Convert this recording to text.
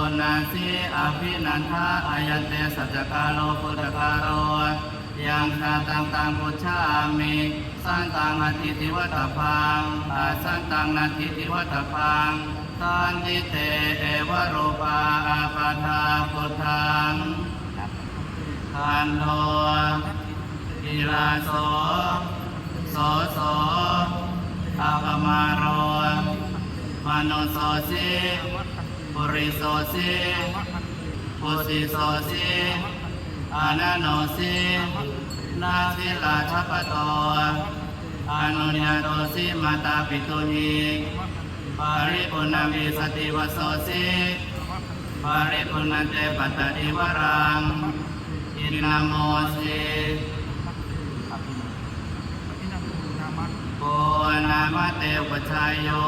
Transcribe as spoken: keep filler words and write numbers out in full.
Nāsi abhinandhā, ayante saccakālo bhūtakālo, yaṃ jātaṃ taṃ pūjāmi, santaṃ atthītivadabbaṃ, asantaṃ natthītivadabbaṃ. Santi te evarūpā ābādhā, buddhaṃ gandho hirāso soso apamāro manussosi purisosi vusissosi ananosi nassi lajjhapato anuññātosi mātāpitūhi paripūrṇavīsativasosi paripūrṇante pattacīvaraṃ idamosi. Ko nāma te upajjhāyo?